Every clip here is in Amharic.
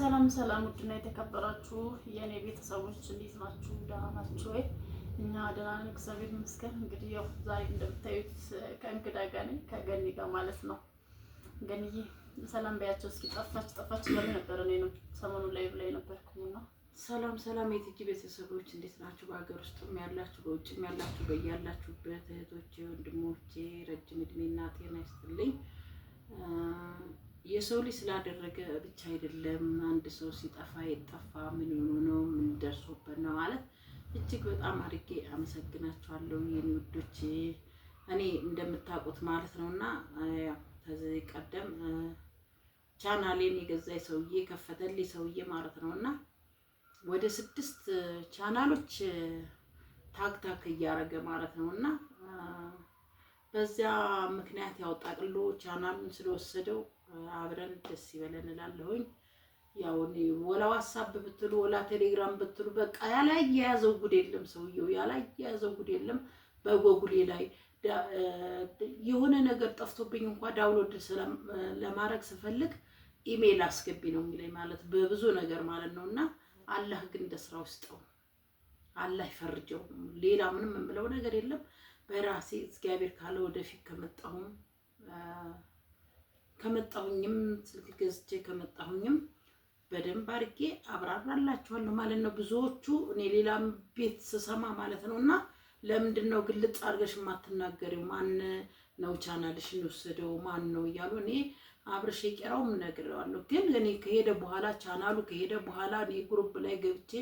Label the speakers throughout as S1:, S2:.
S1: ሰላም ሰላም፣ ውድና የተከበራችሁ የእኔ ቤተሰቦች እንዴት ናችሁ? ደህና ናችሁ ወይ? እኛ ደህና ነን፣ እግዚአብሔር ይመስገን። እንግዲህ ያው ዛሬ እንደምታዩት ከእንግዳ ጋር ነኝ፣ ከገኒ ጋር ማለት ነው። ገኒዬ ሰላም በያቸው እስኪ። ጠፋች ጠፋች እያሉ ነበር። እኔንም ሰሞኑን ላይ ላይ ነበርኩና
S2: ሰላም ሰላም፣ የቲጂ ቤተሰቦች እንዴት ናችሁ? በሀገር ውስጥም ያላችሁ በውጭም ያላችሁ በያላችሁበት እህቶቼ ወንድሞቼ ረጅም እድሜና ጤና ይስጥልኝ። የሰው ልጅ ስላደረገ ብቻ አይደለም። አንድ ሰው ሲጠፋ የጠፋ ምን ሆኖ ነው ምን ደርሶበት ነው ማለት እጅግ በጣም አድርጌ አመሰግናችኋለሁ የኔ ውዶቼ። እኔ እንደምታውቁት ማለት ነው እና ከዚህ ቀደም ቻናሌን የገዛኝ ሰውዬ ከፈተልኝ ሰውዬ ማለት ነው እና ወደ 6 ቻናሎች tag tag እያደረገ ማለት ነው እና በዚያ ምክንያት ያው ጠቅሎ ቻናሉን ስለወሰደው አብረን ደስ ይበለን እላለሁኝ። ያው እኔ ወላ ዋትሳፕ ብትሉ ወላ ቴሌግራም ብትሉ በቃ ያላያያዘው ጉድ የለም፣ ሰውየው ያላያያዘው ጉድ የለም። በጎጉሌ ላይ የሆነ ነገር ጠፍቶብኝ እንኳ download ለማድረግ ስፈልግ ኢሜይል አስገቢ ነው የሚለኝ ማለት በብዙ ነገር ማለት ነው። እና አላህ ግን እንደ ስራው ይስጠው፣ አላህ ይፈርጀው። ሌላ ምንም የምለው ነገር የለም። በራሴ እግዚአብሔር ካለ ወደፊት ከመጣሁም ከመጣሁኝም ስልክ ገዝቼ ከመጣሁኝም በደንብ አድርጌ አብራራላችኋለሁ ማለት ነው። ብዙዎቹ እኔ ሌላም ቤት ስሰማ ማለት ነው እና ለምንድን ነው ግልጽ አድርገሽ የማትናገሪው? ማን ነው ቻናልሽን የወሰደው ማን ነው እያሉ እኔ አብርሽ የቄራውም እነግረዋለሁ። ግን እኔ ከሄደ በኋላ ቻናሉ ከሄደ በኋላ እኔ group ላይ ገብቼ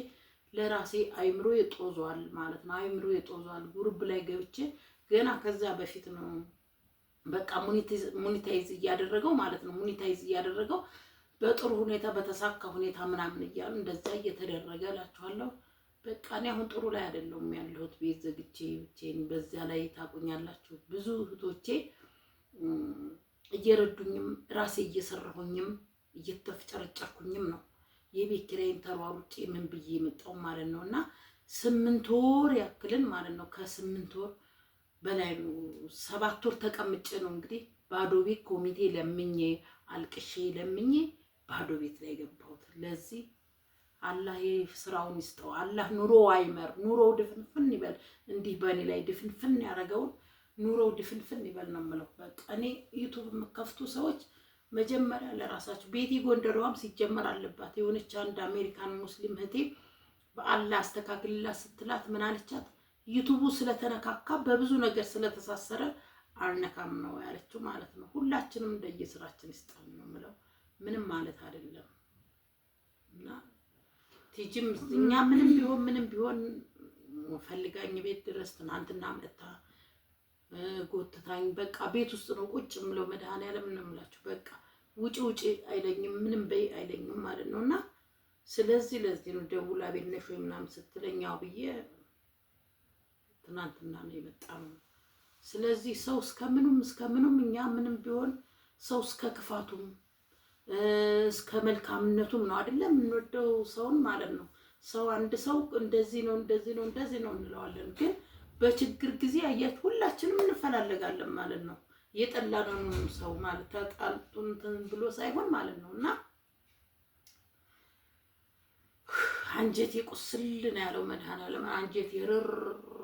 S2: ለራሴ አይምሮ የጦዟል ማለት ነው። አይምሮ የጦዟል። group ላይ ገብቼ ገና ከዛ በፊት ነው በቃ monetize እያደረገው ማለት ነው። monetize እያደረገው በጥሩ ሁኔታ በተሳካ ሁኔታ ምናምን እያሉ እንደዛ እየተደረገ እላችኋለሁ። በቃ እኔ አሁን ጥሩ ላይ አይደለሁም ያለሁት፣ ቤት ዘግቼ ብቻዬን። በዚያ ላይ ታቁኛላችሁ፣ ብዙ እህቶቼ እየረዱኝም ራሴ እየሰራሁኝም እየተፍጨረጨርኩኝም ነው የቤት ኪራይን ተሯሩጬ ምን ብዬ የመጣው ማለት ነው። እና 8 ወር ያክልን ማለት ነው ከ8 ወር በላይ 7 ወር ተቀምጬ ነው እንግዲህ ባዶ ቤት ኮሚቴ ለምኜ አልቅሼ ለምኜ ባዶ ቤት ላይ የገባሁት። ለዚህ አላህ ስራውን ይስጠው። አላህ ኑሮ አይመር፣ ኑሮው ድፍንፍን ይበል። እንዲህ በእኔ ላይ ድፍንፍን ያደረገውን ኑሮው ድፍንፍን ይበል ነው የምለው። በቃ እኔ ዩቱብ የምከፍቱ ሰዎች መጀመሪያ ለራሳቸው ቤቲ ጎንደሯም ሲጀመር አለባት። የሆነች አንድ አሜሪካን ሙስሊም እህቴ በአላህ አስተካክልላት ስትላት ምን አለቻት? ዩቱቡ ስለተነካካ በብዙ ነገር ስለተሳሰረ አልነካም ነው ያለችው ማለት ነው። ሁላችንም እንደየስራችን ይስጠን ነው የምለው። ምንም ማለት አይደለም። እና ቲጂም እኛ ምንም ቢሆን ምንም ቢሆን ፈልጋኝ ቤት ድረስ ትናንትና መጥታ ጎትታኝ በቃ ቤት ውስጥ ነው ቁጭ የምለው። መድኃኒዓለም ነው የምላችሁ። በቃ ውጪ ውጪ አይለኝም፣ ምንም በይ አይለኝም ማለት ነው። እና ስለዚህ ለዚህ ነው ደውላ ቤት ነሽ ወይ ምናምን ስትለኝ ያው ብዬ ትናንትና ነው የመጣ ነው። ስለዚህ ሰው እስከምኑም እስከምኑም እኛ ምንም ቢሆን ሰው እስከ ክፋቱም እስከ መልካምነቱም ነው አይደለም የምንወደው ሰውን ማለት ነው። ሰው አንድ ሰው እንደዚህ ነው እንደዚህ ነው እንደዚህ ነው እንለዋለን፣ ግን በችግር ጊዜ አያችሁ ሁላችንም እንፈላለጋለን ማለት ነው። የጠላነውን ሰው ማለት ተጣልቶ እንትን ብሎ ሳይሆን ማለት ነው። እና አንጀቴ ቁስል ነው ያለው መድኃኒዓለም፣ አንጀቴ ርር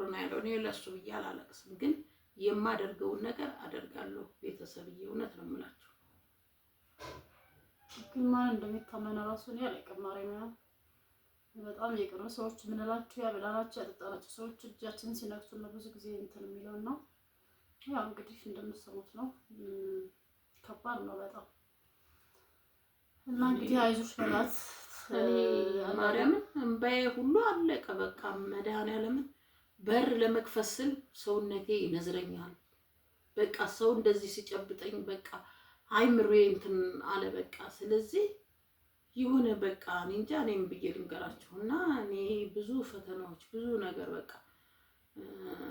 S2: ነው ያለው። እኔ ለእሱ ብዬ አላለቅስም፣ ግን የማደርገውን ነገር አደርጋለሁ። ቤተሰብዬ እውነት ነው የምላቸው።
S1: ግን ማን እንደሚታመን እራሱ እኔ አላውቅም። ማርያምን በጣም የቅርብ ሰዎች የምንላቸው ያበላናቸው ያጠጣናቸው ሰዎች እጃችንን ሲነክሱ ነው ብዙ ጊዜ እንትን የሚለው ነው። ያው እንግዲህ እንደምትሰሙት ነው። ከባድ ነው በጣም እና እንግዲህ አይዞሽ በላት።
S2: እኔ ማርያምን እምባዬ ሁሉ አለቀ። በቃ መድኃኒዓለምን በር ለመክፈት ስል ሰውነቴ ይነዝረኛል። በቃ ሰው እንደዚህ ሲጨብጠኝ በቃ አይምሮዬ እንትን አለ። በቃ ስለዚህ የሆነ በቃ እኔ እንጃ እኔም ብዬ ልንገራችሁ እና እኔ ብዙ ፈተናዎች ብዙ ነገር በቃ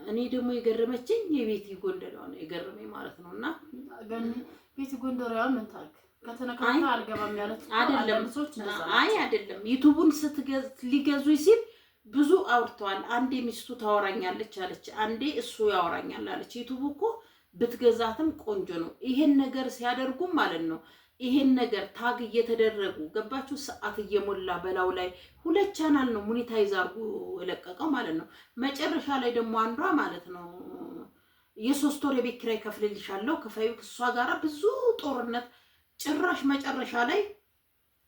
S2: እኔ ደግሞ የገረመችኝ የቤቲ ጎንደሬዋ ነው የገረመኝ ማለት ነው። እና
S1: ቤቲ ጎንደሬዋ ምን ታርግ ከተነካካ አልገባም ያለች
S2: አይደለም። አይ አይደለም፣ ዩቱቡን ሊገዙ ሲል ብዙ አውርተዋል። አንዴ ሚስቱ ታወራኛለች አለች፣ አንዴ እሱ ያወራኛል አለች። ዩቱቡ እኮ ብትገዛትም ቆንጆ ነው። ይሄን ነገር ሲያደርጉም ማለት ነው ይሄን ነገር tag እየተደረጉ ገባችሁ፣ ሰዓት እየሞላ በላው ላይ ሁለት ቻናል ነው monetize አርጎ የለቀቀው ማለት ነው። መጨረሻ ላይ ደግሞ አንዷ ማለት ነው የ3 ወር የቤት ኪራይ ከፍልልሻለሁ ክፈዩ፣ እሷ ጋራ ብዙ ጦርነት ጭራሽ መጨረሻ ላይ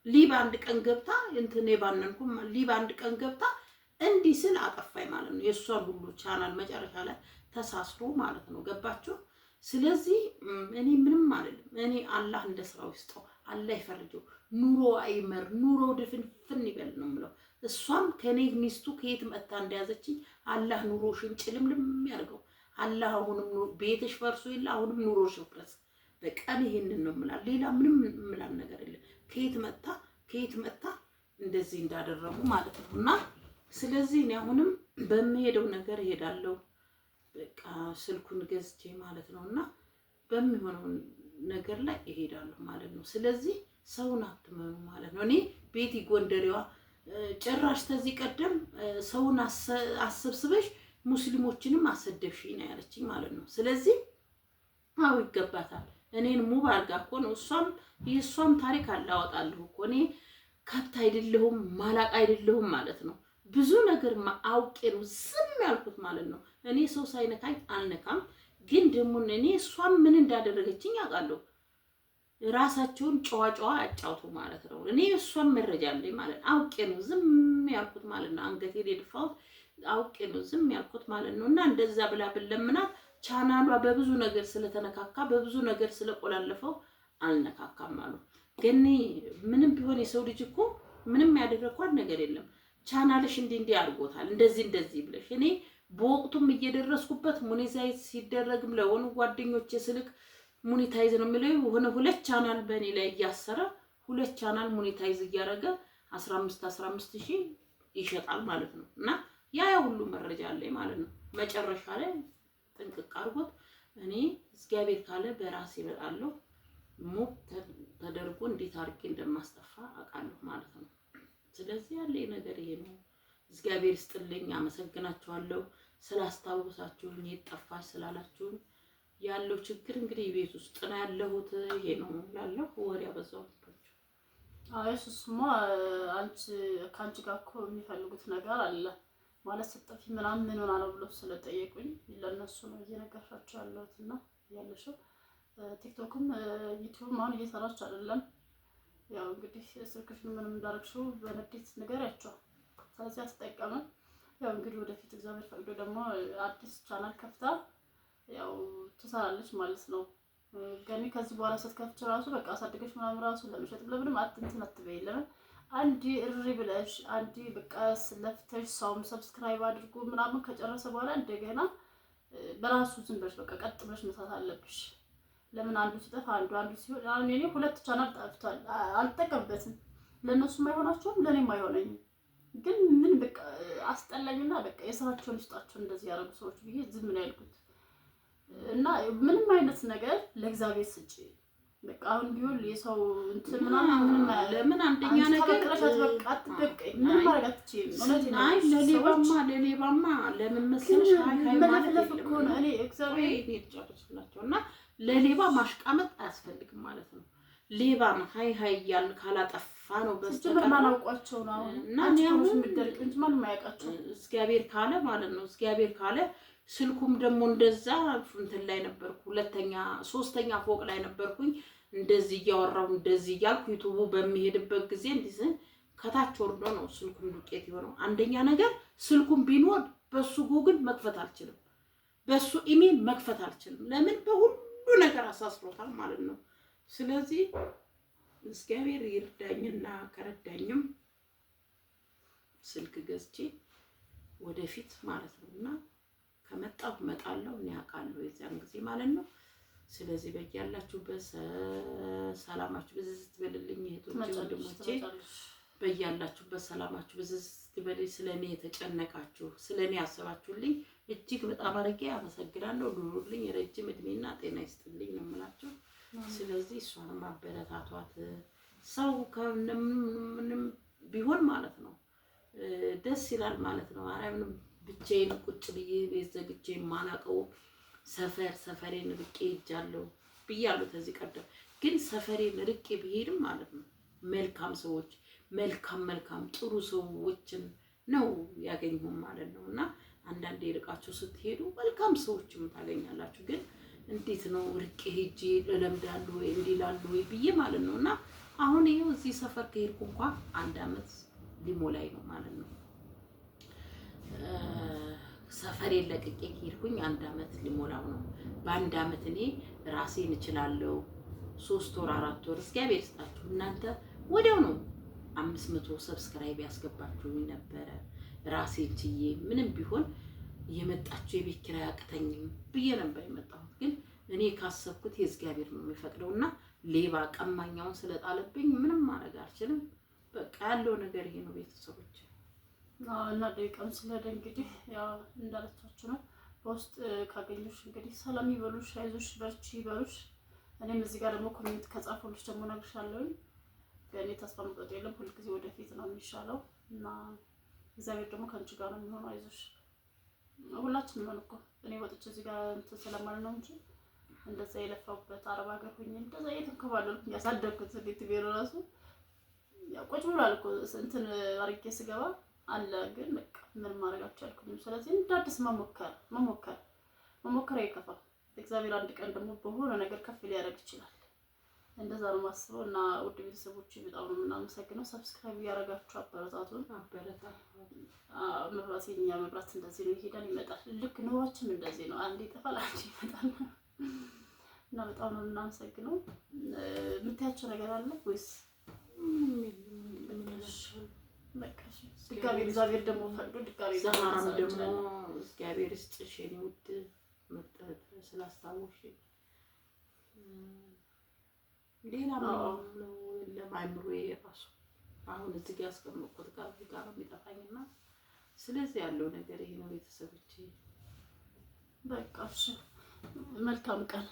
S2: live አንድ ቀን ገብታ እንትን የባነንኩ live አንድ ቀን ገብታ እንዲህ ስል አጠፋኝ ማለት ነው። የእሷን ሁሉ ቻናል መጨረሻ ላይ ተሳስሮ ማለት ነው። ገባችሁ? ስለዚህ እኔ ምንም አልልም። እኔ አላህ እንደ ስራው ይስጠው፣ አላህ ይፈርጀው። ኑሮ አይመር፣ ኑሮ ድፍንፍን ይበል ነው የምለው። እሷም ከኔ ሚስቱ ከየት መጥታ እንደያዘችኝ አላህ ኑሮሽን ጭልምልም ያርገው። አላህ አሁንም ቤትሽ ፈርሶ የለ አሁንም ኑሮሽ ይፍረስ። በቃ እኔ ይሄንን ነው የምላት። ሌላ ምንም የምላት ነገር የለም። ከየት መጥታ ከየት መጥታ እንደዚህ እንዳደረጉ ማለት ነው። እና ስለዚህ እኔ አሁንም በምሄደው ነገር እሄዳለሁ። በቃ ስልኩን ገዝቼ ማለት ነው እና በሚሆነው ነገር ላይ እሄዳለሁ ማለት ነው። ስለዚህ ሰውን አትመኑ ማለት ነው። እኔ ቤቲ ጎንደሬዋ ጭራሽ ተዚህ ቀደም ሰውን አሰብስበሽ ሙስሊሞችንም አሰደብሽኝ ነው ያለችኝ ማለት ነው። ስለዚህ አዎ ይገባታል። እኔን ሙብ አድርጋ እኮ ነው እሷም የእሷም ታሪክ አላወጣለሁ እኮ እኔ ከብት አይደለሁም ማላቅ አይደለሁም ማለት ነው። ብዙ ነገር አውቄ ነው ዝም ያልኩት ማለት ነው። እኔ ሰው ሳይነካኝ አልነካም። ግን ደግሞ እኔ እሷም ምን እንዳደረገችኝ አውቃለሁ። ራሳቸውን ጨዋ ጨዋ አጫውቱ ማለት ነው። እኔ እሷም መረጃ አለኝ ማለት ነው። አውቄ ነው ዝም ያልኩት ማለት ነው። አንገቴን የደፋሁት አውቄ ነው ዝም ያልኩት ማለት ነው። እና እንደዛ ብላ ብለምናት ቻናሏ በብዙ ነገር ስለተነካካ በብዙ ነገር ስለቆላለፈው አልነካካም አሉ። ግን ምንም ቢሆን የሰው ልጅ እኮ ምንም ያደረኳት ነገር የለም። ቻናልሽ እንዲህ እንዲህ አድርጎታል እንደዚህ እንደዚህ ብለሽ እኔ በወቅቱም እየደረስኩበት monetize ሲደረግም ለሆኑ ጓደኞቼ ስልክ monetize ነው የሚለው የሆነ ሁለት ቻናል በእኔ ላይ እያሰረ ሁለት channel monetize እያደረገ 15 15 ሺህ ይሸጣል ማለት ነው። እና ያ ያ ሁሉ መረጃ አለኝ ማለት ነው። መጨረሻ ላይ ጥንቅቅ አድርጎት እኔ እግዚአብሔር ካለ በራሴ እመጣለሁ። ሙብ ተደርጎ እንዴት አድርጌ እንደማስጠፋ አውቃለሁ ማለት ነው። ስለዚህ ያለኝ ነገር ይሄ ነው። እግዚአብሔር ይስጥልኝ፣ አመሰግናችኋለሁ ስላስታወሳችሁኝ፣ የት ጠፋሽ ስላላችሁኝ። ያለው ችግር እንግዲህ ቤት ውስጥ ነው ያለሁት። ይሄ ነው እላለሁ። ወሬ አበዛሁባችሁ።
S1: አይ እሱማ አንቺ ከአንቺ ጋር እኮ የሚፈልጉት ነገር አለ ማለት ስትጠፊ ምናምን ምን ሆና ነው ብሎ ስለጠየቁኝ ለእነሱ ነው እየነገርሻቸው ያለሁት እና ያለሽው ቲክቶክም ዩቲዩብም አሁን እየሰራች አይደለም። ያው እንግዲህ ስልክሽን ምንም እንዳደረግሽው በንዴት ንገሪያቸው። ስለዚህ አትጠቀምም። ያው እንግዲህ ወደፊት እግዚአብሔር ፈቅዶ ደግሞ አዲስ ቻናል ከፍታ ያው ትሰራለች ማለት ነው። ገኒ ከዚህ በኋላ ስትከፍች ራሱ በቃ አሳድገሽ ምናምን ራሱ ለመሸጥ ለምንም አትንትን አትበይ። ለምን አንዲ እሪ ብለሽ አንዲ በቃ ለፍተሽ ሰውም subscribe አድርጎ ምናምን ከጨረሰ በኋላ እንደገና በራሱ ዝም ብለሽ በቃ ቀጥ ብለሽ መስራት አለብሽ። ለምን አንዱ ሲጠፋ አንዱ አንዱ ሲሆን፣ አሁን እኔ ሁለት ቻናል ጠፍቷል፣ አልጠቀምበትም። ለእነሱም አይሆናቸውም ለእኔም አይሆነኝም። ግን ምን በቃ አስጠላኝና በቃ የስራቸውን ይስጣቸው እንደዚህ ያደረጉ ሰዎች ብዬ ዝም ነው ያልኩት። እና ምንም አይነት ነገር ለእግዚአብሔር ስጪ። በቃ አሁን ቢሆን የሰው እንትን ምናምን ምንም
S2: ለምን አንደኛ
S1: አንቺ
S2: ነገር
S1: ተበቅለሽ አትበቃ አትበቀይ ምንም ማድረግ አትችይም። እውነቴን ነው
S2: አይ
S1: የምልሽ።
S2: ለሌባማ
S1: ሰዎች
S2: ለሌባማ ለምን
S1: ግን
S2: መሰለሽ ሀይ ሀይ ማለት
S1: መለፍለፍ
S2: የለም
S1: እኮ ነው። እኔ እግዚአብሔር
S2: ቆይ እኔ ልጨርስላቸው እና ለሌባ ማሽቃመጥ አያስፈልግም ማለት ነው። ሌባን ሀይ ሀይ እያልን ካላጠፋ ነው
S1: ሲጀመር
S2: በስተቀር
S1: ማናውቋቸው ነው አሁን
S2: እና
S1: አንቺ
S2: እኔ
S1: እኮ ነሽ
S2: አሁን
S1: የምትደርቂው እንጂ ማንም አያውቃቸው።
S2: እግዚአብሔር ካለ ማለት ነው። እግዚአብሔር ካለ ስልኩም ደግሞ እንደዛ እንትን ላይ ነበርኩ፣ ሁለተኛ ሶስተኛ ፎቅ ላይ ነበርኩኝ። እንደዚህ እያወራሁ እንደዚህ እያልኩ ዩቱቡ በሚሄድበት ጊዜ እንዲህ ከታች ወርዶ ነው ስልኩም ዱቄት የሆነው። አንደኛ ነገር ስልኩም ቢኖር በሱ ጉግል መክፈት አልችልም፣ በሱ ኢሜል መክፈት አልችልም። ለምን በሁሉ ነገር አሳስሮታል ማለት ነው። ስለዚህ እግዚአብሔር ይርዳኝና ከረዳኝም ስልክ ገዝቼ ወደፊት ማለት ነው እና ከመጣሁ እመጣለሁ። እኔ አውቃለሁ የዚያን ጊዜ ማለት ነው። ስለዚህ በያላችሁበት ሰላማችሁ ብዝት ይበልልኝ እህቶቼ፣
S1: ትመጫለሽ
S2: ወንድሞቼ
S1: ትመጫለሽ።
S2: በያላችሁበት ሰላማችሁ ብዝት ይበልልኝ። ስለ እኔ የተጨነቃችሁ ስለ እኔ ያሰባችሁልኝ እጅግ በጣም አድርጌ አመሰግናለሁ። ኑሩልኝ፣ ረጅም እድሜና ጤና ይስጥልኝ ነው የምላችሁ። ስለዚህ እሷንም አበረታቷት። ሰው ከምንም ቢሆን ማለት ነው ደስ ይላል ማለት ነው። ማርያምንም ብቻዬን ቁጭ ብዬ ቤት ዘግቼ የማላውቀው ሰፈር ሰፈሬን ርቄ ሄጃለሁ ብያለሁ ከዚህ ቀደም። ግን ሰፈሬን ርቄ ብሄድም ማለት ነው መልካም ሰዎች፣ መልካም መልካም ጥሩ ሰዎችን ነው ያገኘሁም ማለት ነው። እና አንዳንዴ ርቃችሁ ስትሄዱ መልካም ሰዎችም ታገኛላችሁ። ግን እንዴት ነው ርቄ ሄጄ እለምዳለሁ ወይ እንዲህ እላለሁ ወይ ብዬ ማለት ነው። እና አሁን ይኸው እዚህ ሰፈር ከሄድኩ እንኳ አንድ አመት ሊሞላኝ ነው ማለት ነው። ሰፈሬን ለቅቄ ከሄድኩኝ አንድ አመት ሊሞላው ነው። በአንድ አመት እኔ ራሴን እችላለሁ። 3 ወር 4 ወር እግዚአብሔር ይስጣችሁ እናንተ ወዲያው ነው 500 subscribe ያስገባችሁኝ ነበረ። ራሴን ችዬ ምንም ቢሆን የመጣችሁ የቤት ኪራይ አቅተኝም ብዬ ነበር የመጣሁት። ግን እኔ ካሰብኩት የእግዚአብሔር ነው የሚፈቅደው እና ሌባ ቀማኛውን ስለጣለብኝ ምንም ማድረግ አልችልም። በቃ ያለው ነገር ይሄ ነው ቤተሰቦች።
S1: እና ደቂቃም ስለሄደ እንግዲህ ያው እንዳለቻችሁ ነው። በውስጥ ካገኙሽ እንግዲህ ሰላም ይበሉሽ፣ አይዞሽ፣ በርቺ ይበሉሽ። እኔም እዚህ ጋር ደግሞ comment ከጻፉልሽ ደግሞ እነግርሻለሁኝ። ግን ተስፋ መቁረጥ የለም፣ ሁልጊዜ ወደፊት ነው የሚሻለው እና እግዚአብሔር ደግሞ ከአንቺ ጋር ነው የሚሆነው። አይዞሽ፣ ሁላችንም ነን እኮ። እኔ ወጥቼ እዚህ ጋር እንትን ስለማል ነው እንጂ እንደዛ የለፋሁበት አረብ ሀገር ሆኜ እንደዛ እየተንከባለልኩኝ ያሳደግኩት ቤት ቢሮ ራሱ ያው ቁጭ ብሏል እኮ፣ እንትን አድርጌ ስገባ አለ፣ ግን በቃ ምንም ማድረግ አልቻልኩኝም። ስለዚህ እንደ አዲስ መሞከር መሞከር መሞከር አይከፋም። እግዚአብሔር አንድ ቀን ደግሞ በሆነ ነገር ከፍ ሊያደርግ ይችላል። እንደዛ ነው የማስበው። እና ውድ ቤተሰቦች በጣም ነው የምናመሰግነው። Subscribe እያደረጋችሁ አበረታቱን። መብራት የኛ መብራት እንደዚህ ነው፣ ይሄዳል ይመጣል። ልክ ኑሯችን እንደዚህ ነው፣ አንዴ ይጠፋል፣ አንዴ ይመጣል። እና በጣም ነው የምናመሰግነው። የምታያቸው ነገር አለ ወይስ? በቃ ድጋሜ እግዚአብሔር ደግሞ ፈቅዶ ድጋሜ
S2: ዛሃራም ደግሞ እግዚአብሔር ይስጥሽ የኔ ውድ፣ መጠጥ ስላስታወስሽኝ። ሌላ ምንም የለም። አይምሮዬ ራሱ አሁን እዚህ ጋር ያስቀመጥኩት ጋር እዚህ ጋር ነው የሚጠፋኝና ስለዚህ ያለው ነገር ይሄ ነው ቤተሰቦቼ።
S1: በቃ እሺ፣ መልካም ቀን።